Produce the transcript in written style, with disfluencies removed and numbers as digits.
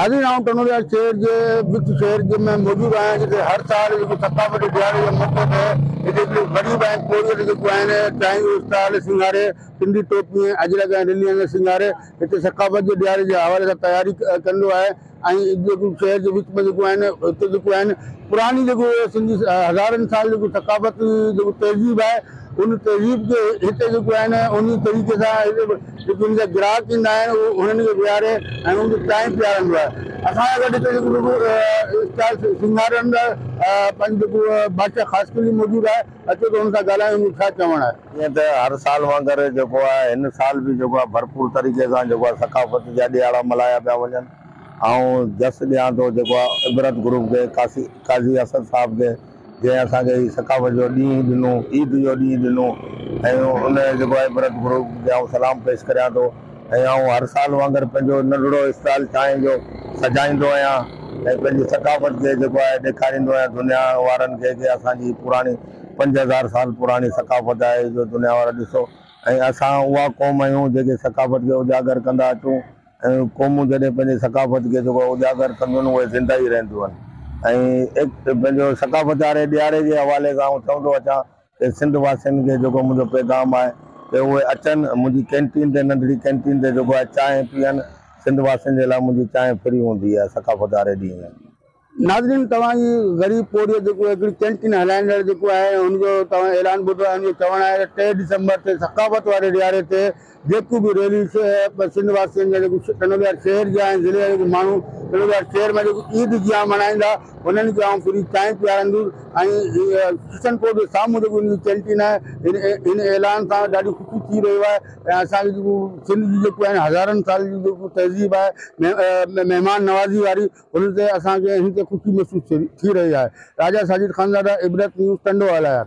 ناظرين آئون ٽنڊوالهيار شهر جي وچ شهر جي ۾ موجود آهيان جتي هر سال جيڪو ثقافتي ڏهاڙي جي موقعي تي هتي هڪڙي غريب ۽ پورهيت جيڪو آهن چانهه جو اسٽال سينگاري سنڌي ٽوپي ۽ اجرڪ ۽ رلين سان سينگاري هتي ثقافت جي ڏهاڙي جي حوالي سان تياري ڪندو آهي ۽ جيڪو شهر جي وچ ۾ جيڪو آهن هتي جيڪو آهن پراڻي جيڪو سنڌي هزارن سال جيڪو ثقافتي جيڪو تهذيب آهي ان تهذيب کي هتي جيڪو آهي نه انهي طريقي سان هتي جيڪي ان جا گراهڪ ايندا آهن اهي انهن کي ويهاري ۽ انهن کي چانهه پيارندو آهي. اسان سان گڏ هتي جيڪو جيڪو اسٽال سينگاريندڙ پنهنجو جيڪو بادشاهه خاصخيلي موجود آهي اچو ته ان سان ڳالهايون ان جو ڇا چوڻ آهي. جيئن ته هر سال وانگر جيڪو آهي هن سال به جيڪو آهي ڀرپور طريقي سان جيڪو آهي ثقافت جا ڏهاڙا ملهايا پيا وڃن. آئون جس ڏيان ٿو جيڪو آهي عبرت گروپ کي قاضي اسد صاحب کي جنهن اسان کي هي ثقافت جو ڏينهن ڏنو، عيد جو ڏينهن ڏنو ۽ ان جيڪو آهي عبرت گروپ کي آئون سلام پيش ڪريان ٿو ۽ آئون هر سال وانگر پنهنجو ننڍڙو اسٽال چانهه جو سجائيندو آهيان ۽ پنهنجي ثقافت کي جيڪو آهي ڏيکاريندو آهيان دنيا وارن کي ڪي اسان جي پراڻي 5000 سال پراڻي ثقافت آهي جو دنيا وارا ڏسو ۽ اسان اها قوم آهيون جيڪي ثقافت کي اجاگر ڪندا اچون ۽ قومون جڏهن پنهنجي ثقافت کي جيڪو آهي اجاگر ڪنديون آهن اهي زنده ئي رهنديون آهن ۽ پنهنجو ثقافت واري ڏهاڙي جي حوالي سان آئون چوندو اچان ته سنڌ واسين کي جيڪو منهنجو پيغام آهي ته اهي اچن منهنجي ڪينٽين تي ننڍڙي ڪينٽين تي جيڪو آهي چانهه پيئن سنڌ واسين جي لاء منهنجي چانهه فري هوندي آهي ثقافت واري ڏينهن. ناظرين توهان هي غريب پورهيت جيڪو هڪڙي ڪينٽين هلائيندڙ جيڪو آهي هن جو توهان اعلان ٻڌو آهي هن جو چوڻ آهي ته 3 ڊسمبر تي ثقافت واري ڏهاڙي تي جيڪو به ريلي سنڌ واسين جا جيڪو ٽنڊوالهيار شهر جا ۽ ضلعي جا جيڪو ماڻهو ٽنڊوالهيار شهر ۾ جيڪو عيد جيان ملهائيندا انهن کي آئون فري چانهه پيارندس ۽ ڪشن پور جي سامهون جيڪو هن جي ڪينٽين آهي هن اعلان سان ڏاڍي خوشي ٿي رهيو آهي ۽ اسان جي جيڪو سنڌ جي جيڪو آهن هزارن سال جي جيڪو تهذيب آهي مهمان نوازي واري ان تي اسان کي هن تي خوشي محسوس ٿي رهي آهي. راجا ساجد خانزاده، عبرت نيوز، ٽنڊو الهيار.